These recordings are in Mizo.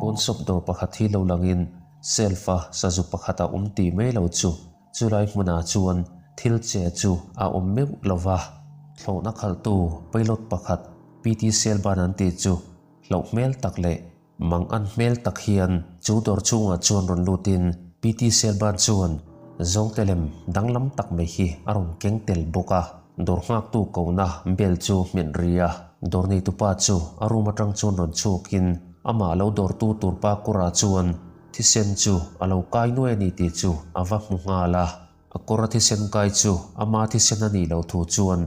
Pawn shop dawr pakhat hi lo langin shelf a sazu pakhat a awm tih mai lo chu chulai hmunah chuan thil che chu a awm meuh lo va. Thlawhna khalhtu pilot pakhat PT Selban an tih chu hlauh hmel tak leh Mang an hmel tak hian chu dawr chhungah chuan rawn lutin PT Selban chuan zawngte lem danglam tak mai hi a rawn keng tel bawk a. Dawr nghaktu kohna bell chu hmet ri a, dawr neitupa chu a room atang chuan rawn chhuakin amah lo dawrtu tur pa kawrah chuan thisen chu a lo kai nuai a ni tih chu a va hmu nghal a. A kawra thisen kai chu ama thisen a nih loh thu chuan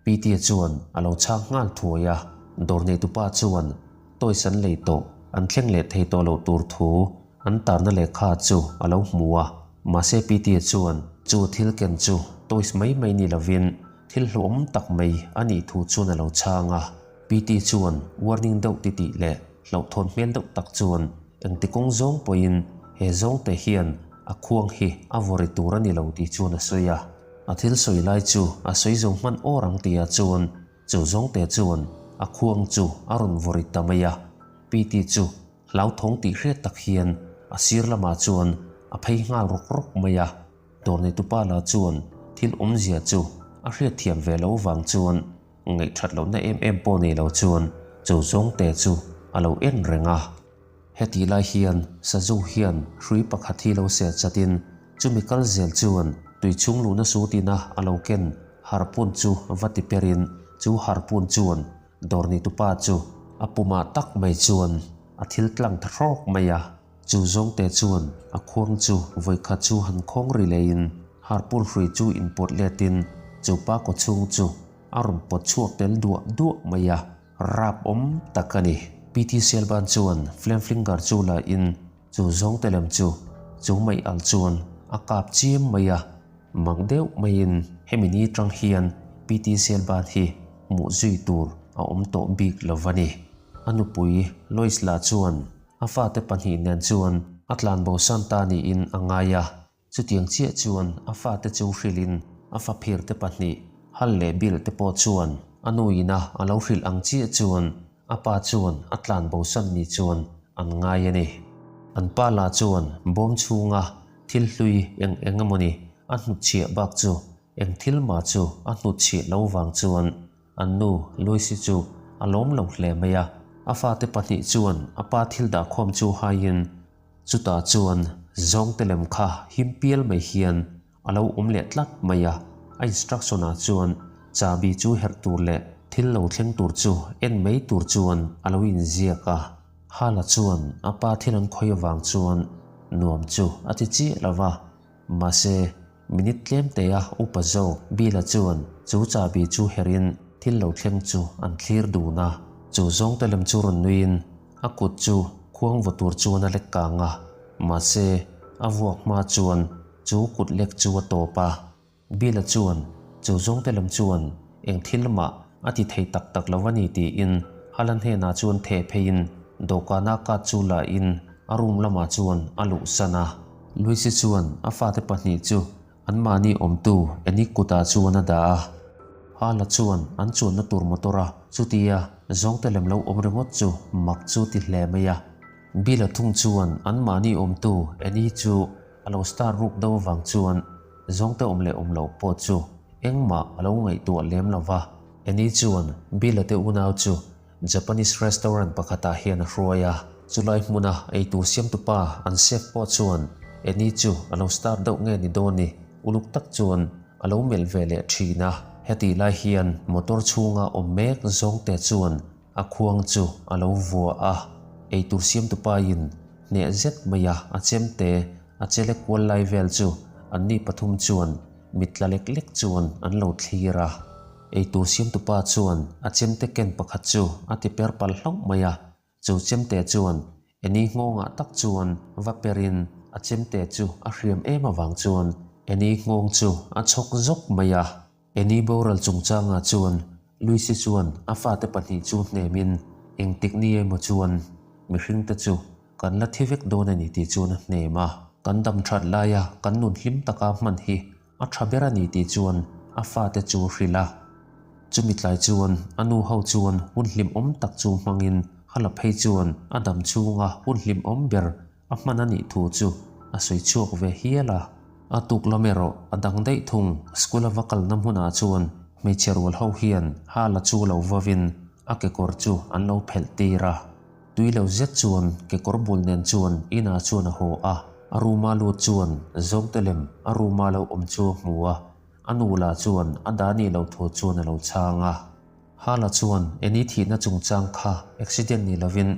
Pt-a chuan a lo chhang nghal thuai a, dawr neitupa chuan toys an lei tawh, an thleng leh thei tawh loh tur thu an tarna lehkha chu a lo hmu a. Mahse Pt-a chuan chu thil ken chu toys mai mai ni lovin thil hlauhawm tak mai a nih thu chuan a lo chhang a. Pt chuan warning deuh titih leh hlauhthawn hmel deuh tak chuan engti kawng zawng pawhin he zawngte hian a khuang hi a vawri tur a ni lo tih chuan a sawi a. A thil sawi lai chu a sawi zo hman awr ang tihah chuan chu zawngte chuan a khuang chu a rawn vawri ta mai a. PT chu hlauthawng tih hriat tak hian a sir lamah chuan a phei nghal rawk rawk mai a. Dawrneitupa lah chuan thil awmzia chu a hriatthiam ve lo vang chuan Ngaihthat lohna em em pawh nei lo chuan chu zawngte chu a lo en reng a. Hetih lai hian Sazu hian hrui pakhat hi lo seh chatin chumi kal zel chuan tui chhung luhna sutina a lo ken harpun chu va ti perin chu harpun chuan dawrnitupa chu a pumah tak mai chuan a thil tlang ta hrawk mai a. Chu zawngte chuan a khuang chu vawikhat chu han khawng ri leiin harpun hrui chu inpawt letin chu pa kaw chhung chu a rawn pawt chhuak tel duah duah mai a, rap awm tak a ni. PT Selban chuan flame flinger chu la in chu zawngte lem chu chu mai al chuan a kap chiam mai a, mak deuh maiin hemi ni tang hian PT Selban hi hmuh zui tur a awm tawh bik lo va ni. A nupui Lois lah chuan A fate pahnih nen chuan a tlanbo san ta niin a ngai a, chutiang chiah chuan a fate chu hrilhin a faphir te pahnih, Hal leh Bill te pawh chuan a nu ina a lo hrilh ang chiah chuan a pa chuan a tlanbo san ni chuan an ngai a ni. An pa lah chuan bawm chhunga thil hlui eng eng emawni a hnutchhiah bak chu eng thil mah chu a hnutchhiah lo vang chuan An nu, Lucy chu a lawm lo hle mai a. A fate pahnih chuan a pa thil dahkhawm chu haiin chutah chuan zawngte lem kha him pial mai hian a lo awm leh tlat mai a. A instruction ah chuan chahbi chu herh tur leh thil lo thleng tur chu en mai tur chuan a lo inziak a. Hala chuan a pa thil an khawi avang chuan nuam chu a ti chiah lo va, mahse, Minute tlem te a upa zawk Bill-a chuan chu chahbi chu herin thil lo thleng chu an thlir dun a. Chu zawngte lem chu rawn nuiin a kut chu khuang vaw tur chuan a lek kang a, mahse a vuak hma chuan chu kut lek chu a tawp a. Bill-a chuan chu zawngte lem chuan eng thil mah a ti thei tak tak lo a ni tiin Halan hnenah chuan theh pheiin dawhkana kat chu la in a room lamah chuan a luhsan a. Lucy chuan a fate pahnih chu anmahni awmtu Annie kutah chuan a dah a. Hala chuan an chuanna tur motor a chutia zawngte lem lo awm ringawt chu mak chu ti hle mai a. Bill-a thung chuan anmahni awmtu Annie chu a lo star ruk do avang chuan zawngte awm leh awm loh pawh chu engmah a lo ngaihtuah lem lo va. Annie chuan Bill-a te unau chu Japanese restaurant pakhatah hian a hruai a, chulai hmuna eitur siamtupa an chef pawh chuan Annie chu a lo star deuh nge ni dawn ni, uluk tak chuan a lo melh ve leh thin a. Hetih lai hian motor chhunga awm mek zawngte chuan a khuang chu a lo vua a, eitur siamtupa in hneh zet mai a a chemte a chele kual lai vel chu anni pathum chuan mit tla lek lek chuan an lo thlir a. Eitur siamtupa chuan a chemte ken pakhat chu a ti per pal hlauh mai a, chu chemte chuan Annie nghawngah tak chuan va perin a chemte chu a hriam em avang chuan Annie nghawng chu a chhawk zawk mai a. Annie boral chungchangah chuan Lucy chuan a fate pahnih chu hnemin engtik ni emaw chuan mihringte chu kan la thi vek dawn a ni tih chuan a hnem a. Kan dam that laia kan nun hlim taka hman hi A tha ber a ni tih chuan a fate chu a hrilh a. Chumi tlai chuan a nu ho chuan hun hlimawm tak chu hmangin. Hala phei chuan a dam chhunga hun hlimawm ber a hman a nih thu chu a sawi chhuak ve hial a. A tuk lam erawh a dang daih thung, school a va kalna hmunah chuan hmeichhe rual ho hian Hala chu lo vavin a kekawr chu an lo phelh tir a. Tui lo zet chuan kekawr bul nen chuan inah chuan a haw a, a room-a lut chuan zawngte lem a room-a lo awm chu a hmu a, a nu lah chuan a dah nih loh thu chuan a lo chhang a. Hala chuan Eni thihna chungchang kha accident ni lovin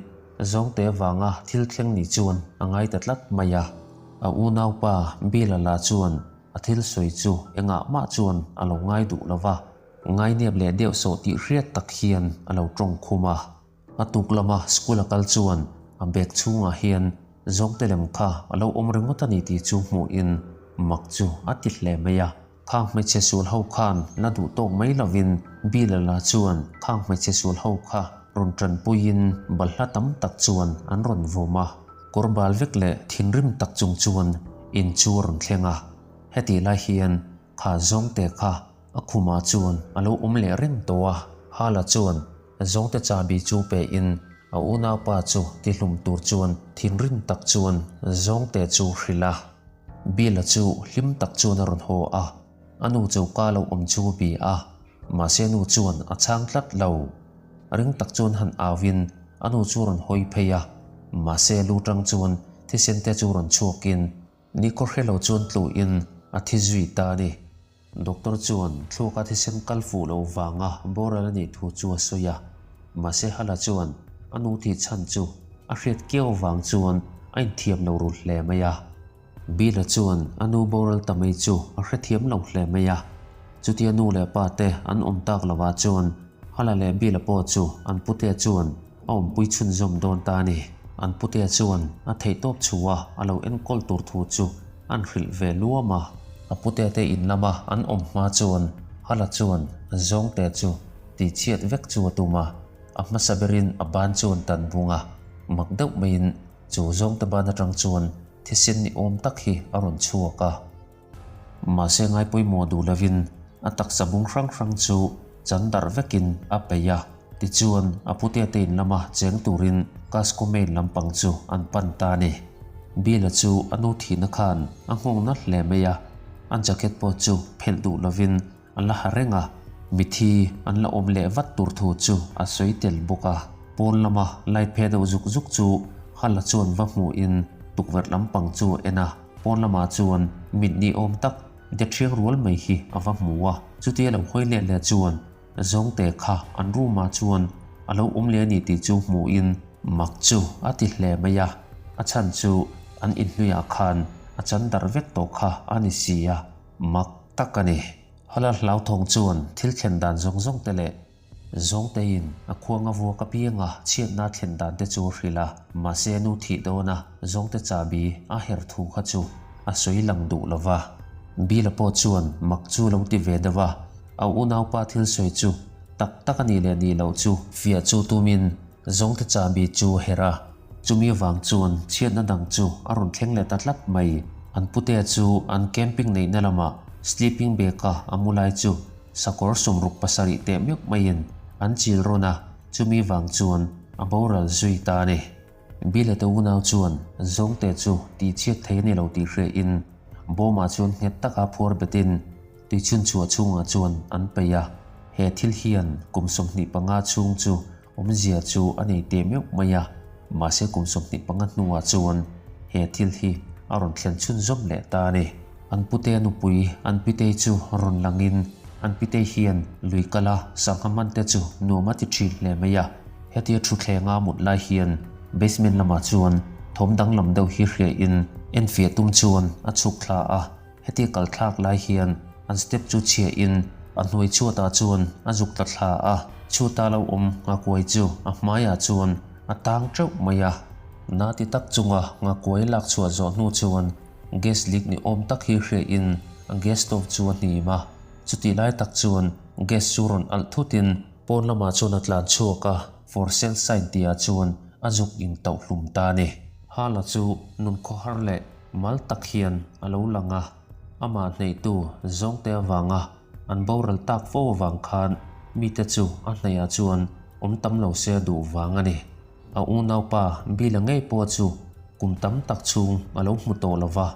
zawngte vanga thil thleng ni chuan a ngai ta tlat mai a. A unaupa Bill-a lah chuan a thil sawi chu engah mah chuan a lo ngai duh lo va, ngainep leh deuh sawh tih hriat tak hian a lo tawng khum a. A tuk lama school a kal chuan a bag chhungah hian zawngte lem kha a lo awm ringawt a ni tih chu hmuhin mak chu a ti hle mai a. Khang hmeichhe sual ho khan la duh tawk mai lovin Bilal-a chuan khang hmeichhe sual ho kha rawn tanpuiin balhla tam tak chuan an rawn vawm a. Kawr bal vek leh thinrim tak chung chuan in chu a rawn thleng a. Hetih lai hian kha zawngte kha a khumah chuan a lo awm leh reng tawh a. Hala chuan zawngte chahbi chu pein a unaupa chu tihlum tur chuan thinrim tak chuan zawngte chu hrilh a. Bill-a chu hlim tak chuan a rawn haw a, a nu choka lo awm chu a bia a, mahse nu chuan a chhang tlat lo. Ring tak chuan han auin a nu chu a rawn hawi phei a, mahse lu tang chuan thisen te chu rawn chhuakin nikhaw hre lo chuan tluin a thi zui ta a ni. Doctor chuan thluaka thisen kal fuh lo vanga boral a nih thu chu a sawi a, mahse Hala chuan a nu tih chhan chu a hriat kiau vang chuan a inthiam lo ru hle mai a. Bill-a chuan a nu boral ta mai chu a hrethiam lo hle mai a, chutia nu leh pa te an awm tak lovah chuan Hala leh Bill-a pawh chu an putea chuan a awmpui chhunzawm dawn ta a ni. An putea chuan a theihtawp chhuah a lo enkawl tur thu chu an hrilh ve luam a. A putea te in lama an awm hma chuan Hala chuan zawngte chu tihchhiat vek chu a tum a, a hmasa berin a ban chuan tan bung a, mak deuh maiin chu zawngte ban atang chuan thisen ni awm tak hi a rawn chhuak a. Mahse ngaipawimawh duh lovin a taksa bung hrang hrang chu chan darh vekin a peih a, tichuan a putea te in lama cheng turin Casco Main lampang chu an pan ta a ni. Bill-a chu a nu thihna khan a nghawng nalh hle mai a, a jacket pawh chu phelh duh lovin a la ha reng a, mithi an la awm leh vat tur thu chu a sawi tel bawk a. Pawn lama light phe deuh zuk zuk chu Hala chuan va hmuhin tukverh lampang chu a en a. Pawn lamah chuan mit ni awm tak de thiang rual mai hi a va hmu a, chutia lo hawi leh leh chuan zawngte kha an room ah chuan a lo awm leh a ni tih chu hmuhin mak chu a ti hle mai a, a chhan chu an inhnuiah khan a chan darh vek tawh kha a ni si a, mak tak a ni. Hala hlauthawng chuan thil thlen dan zawng zawng te leh Zawngteiin a khuang a vuak apianga chhiatna thlen dan te chu a hrilh a, mahse nu thih dawna Zawngte chahbi a her thu kha chu a sawi lang duh lo va. Bill-a pawh chuan mak chu lo ti ve deuh a, a unaupa thil sawi chu tak tak a nih leh nih loh chu fiah chu tumin Zawngte chahbi chu a her a, chumi avang chuan chhiatna dang chu a rawn thleng leh ta tlat mai. An putea chu an camping neihna lamah sleeping bag-a a mu lai chu Sakawr 67 teh meuh maiin an chil rawn a, chumi vang chuan a boral zui ta a ni. Bill-a te unau chuan zawngte chu tihchhiat thei a ni lo tih hriain bawmah chuan nghet taka phuar betin tuichhun chhuah chhungah chuan an peih a. He thil hian kum 25 chhung chu awmzia chu a nei teh meuh mai a, mahse kum 25 hnuah chuan he thil hi a rawn thlen chhunzawm leh ta a ni. An pute nupui an pitei chu rawn langin an pitei hian lui kala sangha hmante chu nuam a ti thin hle mai a. Hetia thuthlenga mut lai hian basement lamah chuan thawm danglam deuh hi hriain enfiah tum chuan a chhuk thla a. Hetia kal thlak lai hian an step chu chhiahin a hnuai chhuatah chuan a zuk tla thla a, chhuata lo awm nghakuai chu a hmaiah chuan a tang teuh mai a. Na ti tak chunga nghakuai lak chhuah zawh hnu chuan gas leak ni awm tak hi hriain a gas stove chu a hnim a, chutih lai tak chuan gas chu rawn alh thutin pawn lamah chuan a tlan chhuak a, for sale sign tihah chuan a zuk in tauh hlum ta a ni. Hala chu nun khawhar leh mal tak hian a lo lang a, amah hneihtu zawngte avanga an boral tak fo avang khan mite chu a hneihah chuan awm tam lo se a duh vang a ni. A unaupa Bill-a ngei pawh chu kum tam tak chhung a lo hmu tawh lo va.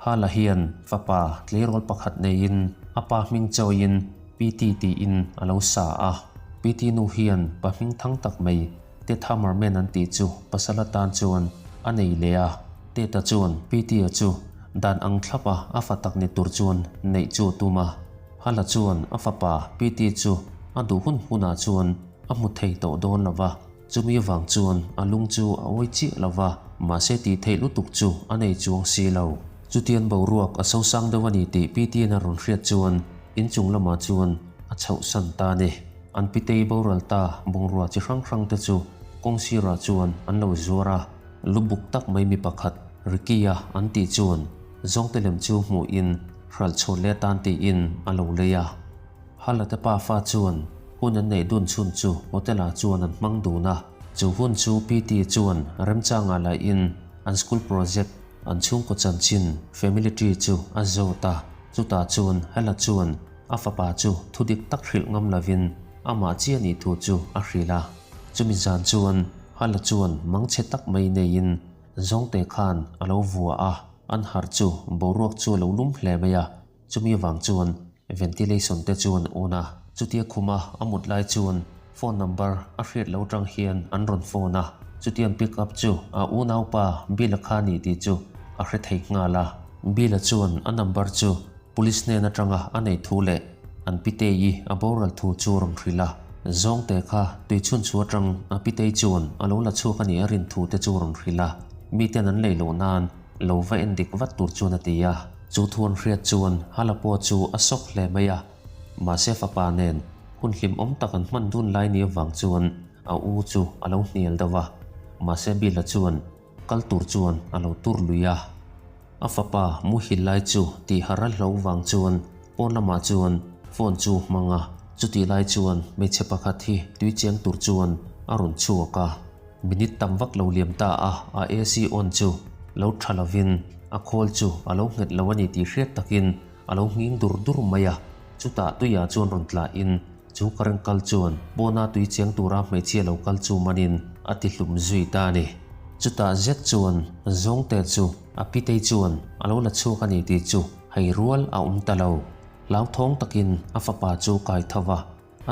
Hala hian fapa tleirawl pakhat neiin a pa hming chawiin Piti tiin a lo sa a. Piti nu hian pa hming thang tak mai Ted Hammerman an tih chu pasal atan chuan a nei leh a. Ted-a chuan Piti-a chu dan ang thlapa a fa tak ni tur chuan neih chu a tum a. Hala chuan a fapa Piti chu a duh hun hunah chuan a hmu thei tawh dawn lo va. Chumi avang chuan a lung chu a awi chiah lo va, mahse tih theih lutuk chu a nei chuang si lo. Chutian boruak a sosang deuh a ni tih Pitian a rawn hriat chuan inchung lamah chuan a chhohsan ta a ni. An pitei boral ta bungrua chi hrang hrang te chu kawng sirah chuan an lo zuar a, lu buk tak mai mi pakhat Ricky-a an tih chuan zawngte lem chu hmuhin hralh chhuat leh atan tiin a lo lei a. Halate pafa chuan hun an neih dun chhun chu hotel ah chuan an hmang dun a, chu hun chu PT chuan remchangah la in an school project an chhungkaw chanchin family tree chu a zawt a, chutah chuan Hala chuan a fapa chu thudik tak hrilh ngam lovin amah chiah nih thu chu a hrilh a. Chumi zan chuan Hala chuan mangchhe tak mai neiin Zawngte khan a lo vua a, an harh chu boruak chu a lo lum hle mai a, Chumi vang chuan ventilation te chuan on a, chutia khuma a mut lai chuan phone number a hriat lo tang hian an rawn phone a, chutiang pick up chu a unaupa Bill-a kha ni tih chu a hre thei nghal a. Bill-a chuan a number chu police hnen atanga a nei thu leh an pitei a boral thu chu a rawn hrilh a, zawngte kha tui chhun chhu atang a pitei chuan a lo la chhuak a nih a rin thu te chu a rawn hrilh a, miten an lei loh nan lo va en dik vat tur chuan a ti a. Chu thu an hriat chuan Hala pawh chu a sawk hle mai a, mahse fapa nen hun hlimawm tak an hman dun lai ni avang chuan a u chu a lo hnial deuh a, mahse Bill-a chuan kal tur chuan a lo tur lui a. A fapa muhil lai chu tih har a hlo vang chuan pawn lamah chuan phone chu hmang a, chutih lai chuan hmeichhe pakhat hi tui cheng tur chuan a rawn chhuak a. Minute tam vak lo liam ta a, a AC on chu lo tha lovin a khawl chu a lo nghet lo a ni tih hriat takin a lo nghing dur dur mai a. Chutah tuiah chuan rawn tlahin chu current kal chuan pawna tui cheng tura hmeichhia lo kal chu manin a ti hlum zui ta a ni. Chutah zet chuan zawngte chu a pitei chuan a lo la chhuak a ni tih chu hei rual a awm ta lo. Hlauthawng takin a fapa chu kai tho va.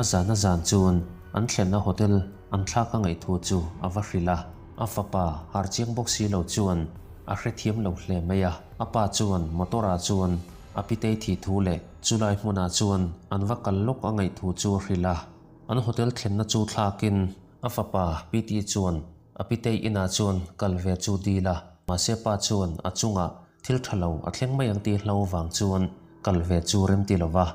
A zan a zan chuan an thlenna hotel an thlak a ngaih thu chu a va hrilh a. A fapa har chiang bawk si lo chuan a hrethiam lo hle mai a. A pa chuan motor ah chuan a pitei thih thu leh chulai hmunah chuan an va kal lawk a ngaih thu chu a hrilh a. An hotel thlenna chu thlakin a fapa piti chuan a pitei inah chuan kal ve chu dil a. Mahse pa chuan a chungah thil tha lo a thleng mai ang tih hlo vang chuan kal ve chu rem ti lo va.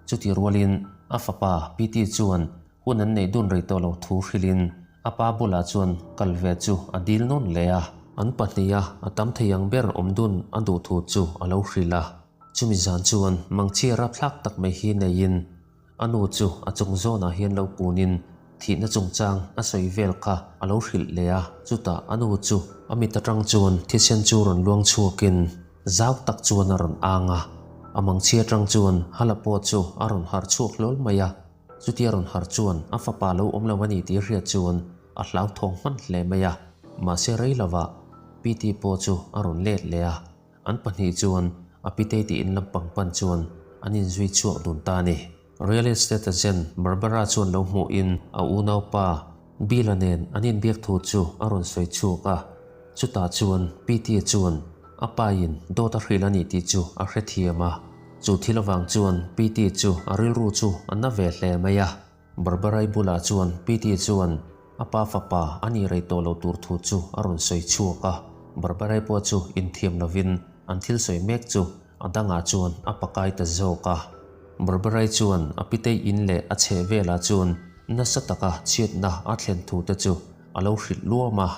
Chuti rualin a fapa Piti chuan hun an neih dun rei tawh lo thu hrilhin a pa bulah chuan kal ve chu a dil nawn leh a. An pahniha a tam thei ang ber awm dun a duh thu chu a lo hrilh a. Chumi zan chuan mangchhia rapthlak tak mai hi neiin a nu chu a chung zawnah hian lo kunin thihna chungchang a sawi vel kha a lo hrilh leh a. Chutah a nu chu a mit atang chuan thisen chu rawn luang chhuakin Zau tak chuan a rawn ang a, a mangchhia atang chuan Hala pawh chu a rawn harh chhuak hlawl mai a. Chutia rawn harh chuan a fapa lo awm lo a ni tih hriat chuan a hlauthawng hman hle mai a. Mahse rei lovah Piti pawh chu a rawn let leh a, an pahnih chuan a pitei tih in lampang pan chuan an inzui chhuak dun ta a ni. Real estate agent Barbara chuan lo hmuhin a unaupa Bill-a nen an inbiak thu chu a rawn sawi chhuak a. Chutah chuan Pete-a chuan a pain dawt a hrilh a ni tih chu a hrethiam a. Chu thil avang chuan Pete chu a rilru chu a na ve hle mai a. Barbara-i bulah chuan Pete chuan a pa fapa a nih rei tawh lo tur thu chu a rawn sawi chhuak a. Barbara-i pawh chu inthiam lovin an thil sawi mek chu a dangah chuan a pakai ta zawk a. Barbara-i chuan a pitei in leh a chheh velah chuan nasa taka chhiatna a thlen thu te chu a lo hrilh luam a.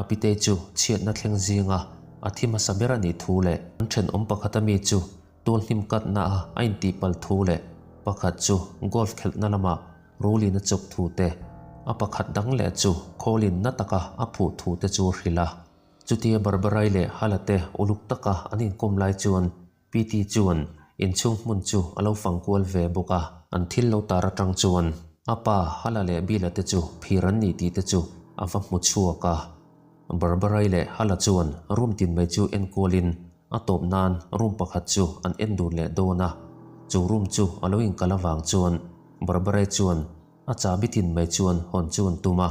A pitei chu chhiatna thleng zinga a thi hmasa ber a nih thu leh an thenawm pakhata mi chu tual hnim katna a a intihpal thu leh pakhat chu golf khelhna lamah rulin a chawk thu te, a pakhat dang leh chu khawlin na taka a phuh thu te chu a hrilh a. Chutia Barbarai leh Hala te uluk taka an inkawm lai chuan Piti chuan inchhung hmun chu a lo fang kual ve bawk a, an thil lo tar atang chuan a pa Hala leh Bila te chu phir an ni tih te chu a va hmu chhuak a. Barbarai leh Hala chuan room tin mai chu en kualin a tawp nan room pakhat chu an en dun leh dawn a. Chu room chu a lo inkal avang chuan Barbarai chuan a chahbi tin mai chuan hawn chu an tum a.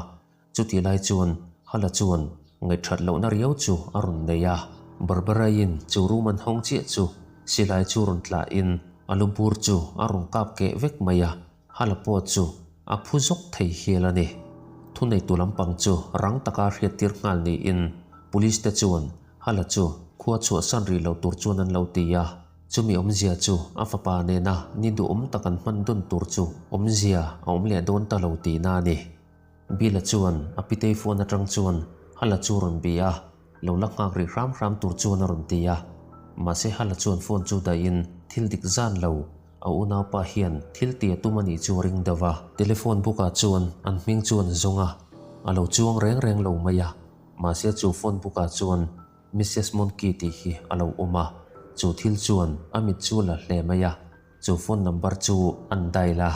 Chutih lai chuan Hala chuan ngaihthat lohna riau chu a rawn nei a. Barbaraiin chu room an hawng chiah chu silai chu rawn tlahin a lu bur chu a rawn kap keh vek mai a. Hala pawh chu a phu zawk thei hial a ni. Thuneitu lampang chu rang taka hriattir nghal niin Police te chuan Hala chu khua chhuahsan rih lo tur chuan an lo ti a. Chumi awmzia chu a fapa nena ni duhawm tak an hman dun tur chu awmzia a awm leh dawn ta lo tihna a ni. Bill-a chuan a pitei phone atang chuan Hala chu rawn bi a, lo la nghak rih hram hram tur chuan a rawn ti a. Mahse Hala chuan phone chu dahin thil dik zan lo, a unaupa hian thil ti a tum a nih chu a ring deuh a. Telephone book ah chuan an hming chu an zawng a, a lo chuang reng reng lo mai a. Mahse chu phone book ah chuan Missus Monkey tih hi a lo awm a, chu thil chuan a mit chu a la hle mai a. Chu phone number chu an dial a,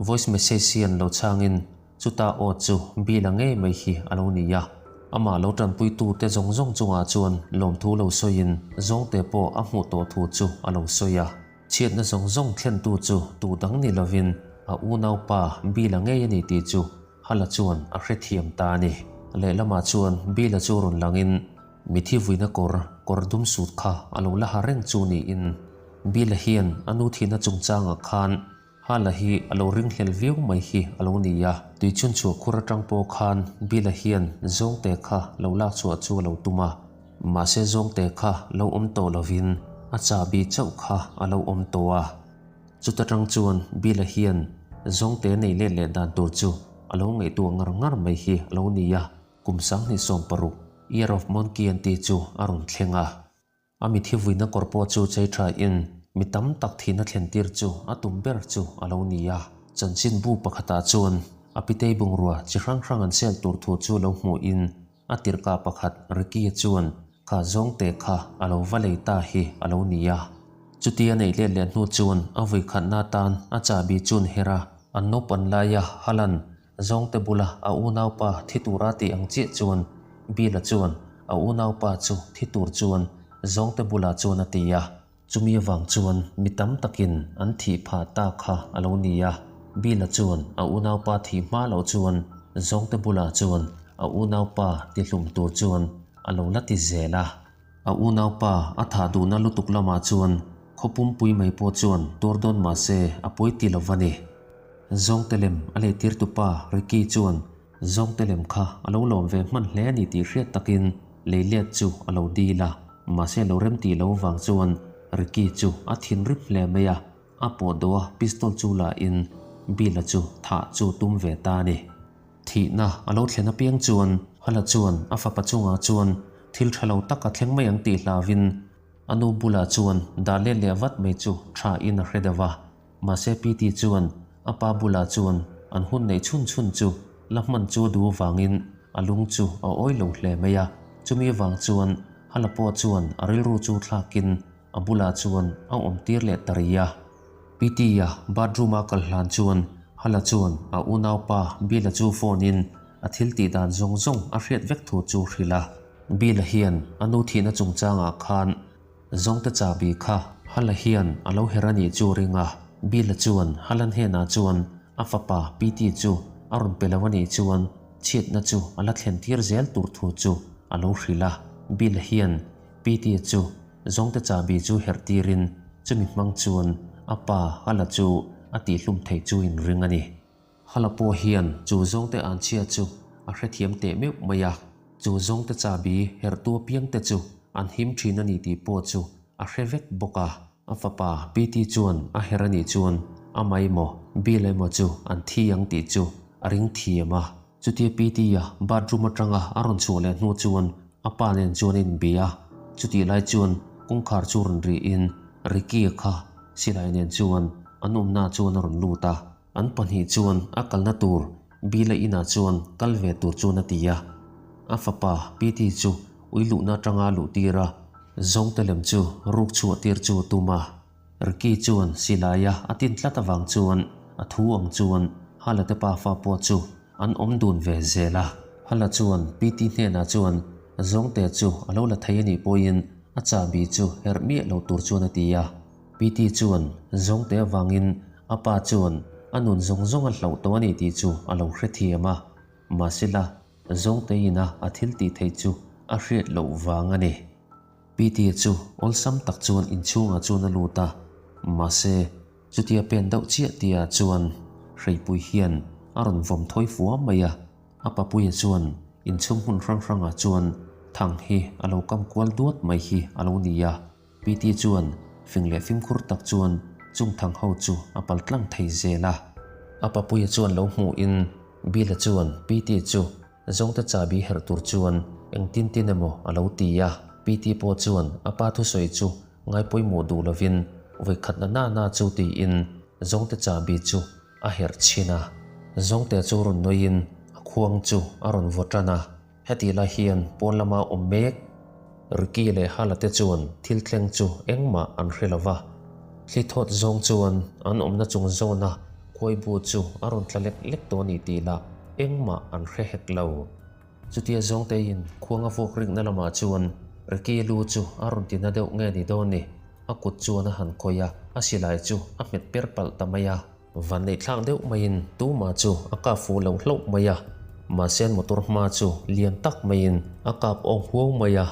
voice message hi an lo chhangin chuta aw chu Bill-a ngei mai hi a lo ni a. Amah lo tanpuitu te zawng zawng chungah chuan lawmthu lo sawiin zawngte pawh a hmuh tawh thu chu a lo sawi a. Chhiatna zawng zawng thlentu chu tu dang ni lovin a unaupa Bill-a ngei a ni tih chu Hala chuan a hrethiam ta a ni. Lehlamah chuan Bill-a chu rawn langin Mithi vuina kawr, kawr dum sut kha a lo la ha reng chu niin Bill-a hian a nu thihna chungchangah khan Hala hi a lo ringhlel viau mai hi a lo ni a. Tuichhun chhuah khur atang pawh khan Bill-a hian zawngte kha lo lak chhuah chu a lo tum a, mahse zawngte kha lo awm tawh lovin a chahbi chauh kha a lo awm tawh a. Chuta tang chuan Bill-a hian zawngte nei let leh dan tur chu a lo ngaihtuah ngar ngar mai hi a lo ni a. Kum 2016, Year of Monkey an tih chu a rawn thleng a. A mithi vuina kawr pawh chu chei tha in mi tam tak thihna thlen tir chu a tum ber chu a lo ni a. Chanchinbu pakhatah chuan a pitei bungrua chi hrang hrang an sel tur thu chu lo hmuh in a tirhkah pakhat Ricky-a chuan kha zawngte kha a lo va lei ta hi a lo ni a. Chuti a neih let leh hnu chuan a vuikhatna atan a chahbi chun her a, an naupan laia Halan Zawngte bula a unaupa thi tura tih ang chiah chuan Bill-a chuan a unaupa chu thi tur chuan Zawngte bulah chuan a ti a. Chumi avang chuan mi tam takin an thih phah ta kha a lo ni a. Bill-a chuan a unaupa thih hma loh chuan Zawngte bulah chuan a unaupa tihlum tur chuan a lo la ti zel a. A unaupa a thah duhna lutuk lamah chuan khaw pumpui mai pawh chuan tuar dawn mah se a pawi ti lo va ni. Zawngtelem a lehtirtupa Ricky chuan Zawngtelem kha a lo lawm ve hman hle a ni tih hriat takin leilet chu a lo dil a, mahse lo rem tih lo vang chuan Ricky chu a thinrim hle mai a, a pawh dawh a pistol chu la in Bill-a chu thah chu tum ve ta a ni. Thihna a lo thlen apiang chuan Hala chuan a fapa chungah chuan thil tha lo tak a thleng mai ang tih hlauhin a nu bulah chuan dah let leh vat mai chu tha in a hre deuh a. Mahse PT chuan a pa bulah chuan an hun neih chhun chhun chu la hman chu a duh avangin a lung chu a awi lo hle mai a. Chumi avang chuan Hala pawh chuan a rilru chu thlakin a bulah chuan a awm tir leh ta rih a. PT-a bathroom a kal hlan chuan Hala chuan a unaupa Bill-a chu phone in a thil tih dan zawng zawng a hriat vek thu chu hrilh a. Bill-a hian a nu thihna chungchangah khan Zawngte chahbi kha Hala hian a lo her a nih chu ring a, Bill-a chuan Halan hnenah chuan a fapa PT chu a rawn pe lo a nih chuan chhiatna chu a la thlen tir zel tur thu chu a lo hrilh a. Bill-a hian PT chu Zawngte chahbi chu herh tirin chumi hmang chuan a pa Hala chu a tihhlum thei chu inring a ni. Hala pawh hian chu zawngte anchhia chu a hrethiam teh meuh mai a, chu zawngte chahbi herhtu apiangte chu an him thin a ni tih pawh chu a hre vek bawk a. A fapa PT chuan a herh a nih chuan amah emaw Bill emaw chu an thi ang tih chu a ring thiam a. Chutia PT-a bathroom atanga a rawn chhuah leh hnu chuan a pa nen chuan a inbi a, chutih lai chuan kawngkhar chu rawn rihin Ricky-a kha silai nen chuan an awmnaah chuan a rawn lut a. An pahnih chuan a kalna tur Bila inah chuan kal ve tur chuan a ti a. A fapa PT chu ui luhna atanga luh tir a, zawngte lem chu ruk chhuah tir chu a tum a. Ricky chuan silaia a tin tlat avang chuan a thu ang chuan Hala te pafa pawh chu an awm dun ve zel a. Hala chuan PT hnenah chuan zawngte chu a lo la thei a nih pawhin a chahbi chu herh miah lo tur chuan a ti a. PT chuan zawngte avangin a pa chuan a nun zawng zawng a hlauh tawh a ni tih chu a lo hrethiam a. Mahsela zawngte ina a thil tih theih chu a hriat loh vang a ni. PT chu awlsam tak chuan inchhungah chuan a lut a, mahse chutia pen deuh chiah tia chuan hreipui hian a rawn vawm thawi fua mai a. A papuia chuan inchhung hmun hrang hrangah chuan thang hi a lo kam kual duat mai hi a lo ni a. PT chuan fing leh fimkhur tak chuan chung thang ho chu a pal tlang thei zel a. A papuia chuan lo hmuhin Bill-a chuan PT chu Zawngte chahbi herh tur chuan engtin tin emaw a lo ti a. PT pawh chuan a pa thusawi chu ngaipawimawh duh lovin vawikhatna na na chu tiin zawngte chahbi chu a herh chhin a. Zawngte chu rawn nawiin a khuang chu a rawn vaw tan a. Heti lai hian pawn lama awm mek Ricky leh Hala te chuan thil thleng chu engmah an hre lo va. Thli thawt zawng chuan an awmna chung zawna khuai bu chu a rawn tla lek lek tawh a ni tih lah engmah an hre hek lo. Chutia zawngteiin khuang a vuak rikna lamah chuan Ricky lu chu a rawn ti na deuh nge ni dawn ni, a kut chuan a han khawih a, a silai chu a hmet per palh ta mai a. Vanneih thlak deuh maiin tumah chu a kap fuh lo hlauh mai a, mahse an motor hma chu lian tak maiin a kap awng huau mai a.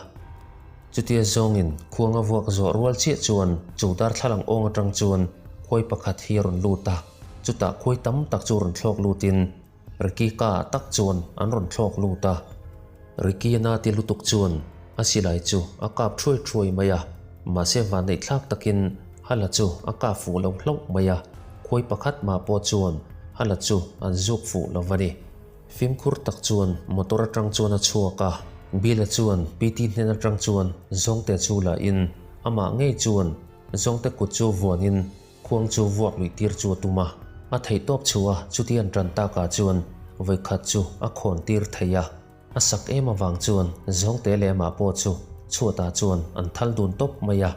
Chutia zawngin khuang a vuak zawh rual chiah chuan chu darthlalang awng atang chuan khuai pakhat hi a rawn lut a, chutah khuai tam tak chu rawn thlawk lutin Ricky ka ah tak chuan an rawn thlawk lut a. Ricky na ti lutuk chuan a silai chu a kap thuai thuai mai a, mahse vanneih thlak takin Hala chu a kap fuh lo hlauh mai a, khuai pakhat mah pawh chuan Hala chu an zuk fuh lo va ni. Fimkhur tak chuan motor atang chuan a chhuak a, Bill-a chuan PT hnen atang chuan zawngte chu la in amah ngei chuan zawngte kut chu vuanin Khuang chu vuak luih tir chu a tum a, a theih tawp chhu a, chuti an tan takah chuan vawikhat chu a khawn tir thei a. A sak em avang chuan Zawngte leh amah pawh chu chhuatah chuan an thal dun tawp mai a.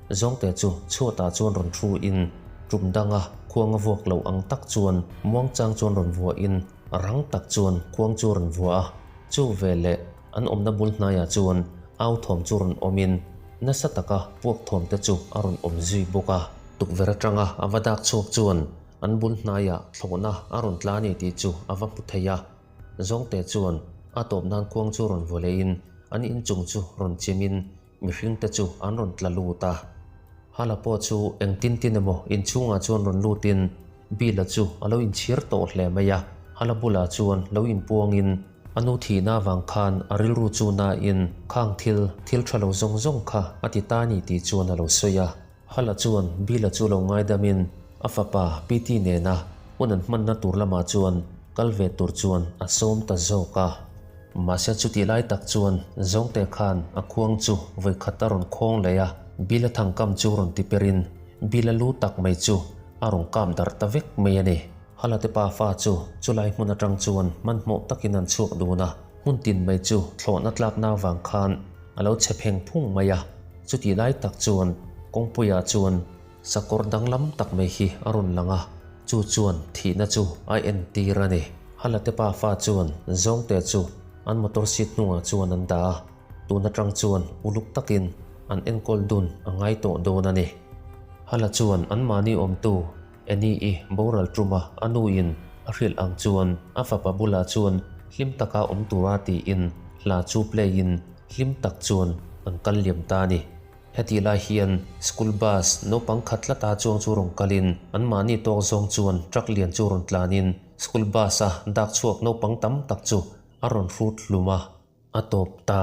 Zawngte chu chhuatah chuan rawn thu in tum danga khuang a vuak loh ang tak chuan muangchang chuan rawn vuah in rang tak chuan khuang chu rawn vuah a. Chu veleh an awmna bul hnaiah chuan au thawm chu rawn awm in Nasa taka puak thawm te chu a rawn awm zui bawk a. Tukverh atanga a va dak chhuak chuan an bul hnaiah thlawhna a rawn tla a ni tih chu a va hmu thei a. Zawngte chuan a tawp nan khuang chu rawn vaw leiin an inchung chu rawn chimin mihring te chu an rawn tla lut a. Hala pawh chu engtin tin emaw inchhungah chuan rawn lutin Bill-a chu a lo inchhir tawh hle mai a. Hala bulah chuan lo inpuangin A nu thihna avang khan a rilru chu nain khang thil, thil tha lo zawng zawng kha a ti ta ni tih chuan a lo sawi a. Hala chuan Bill-a chu lo ngaidamin a fapa Pete nena hun an hmanna tur lamah chuan kal ve tur chuan a sawm ta zawk a. Mahse chutih lai tak chuan Zawngte khan a khuang chu vawikhat a rawn khawng leh a, Bill-a thangkam chu rawn ti perin Bill-a lu tak mai chu a rawn kap darh ta vek mai a ni. Halate pa fa chu chulai hmun atang chuan hmanhmawh takin an chhuak dun a, hmun tin mai chu thlawhna tlakna avang khan a lo chhe pheng phung mai a. Chutih lai tak chuan kawngpuiah chuan sakawr danglam tak mai hi a rawn lang a, chu chuan thihna chu a entir a ni. Halate pa fa chuan zawngte chu an motor seat hnungah chuan an dah a, tun atang chuan uluk takin an enkawl dun a ngai tawh dawn a ni. Hala chuan anmahni awmtu Annie i boral ṭuma a nuin a hrilh ang chuan a fapa bulah chuan hlim taka awm tura tiin hla chu play in hlim tak chuan an kal liam ta a ni. Hetih lai hian school bus naupang khat tlata chuang chu rawn kalin anmahni tawk zawng chuan truck lian chu rawn tlanin school bus a dak chhuak naupang tam tak chu a rawn hrut hlum a, a tawp ta.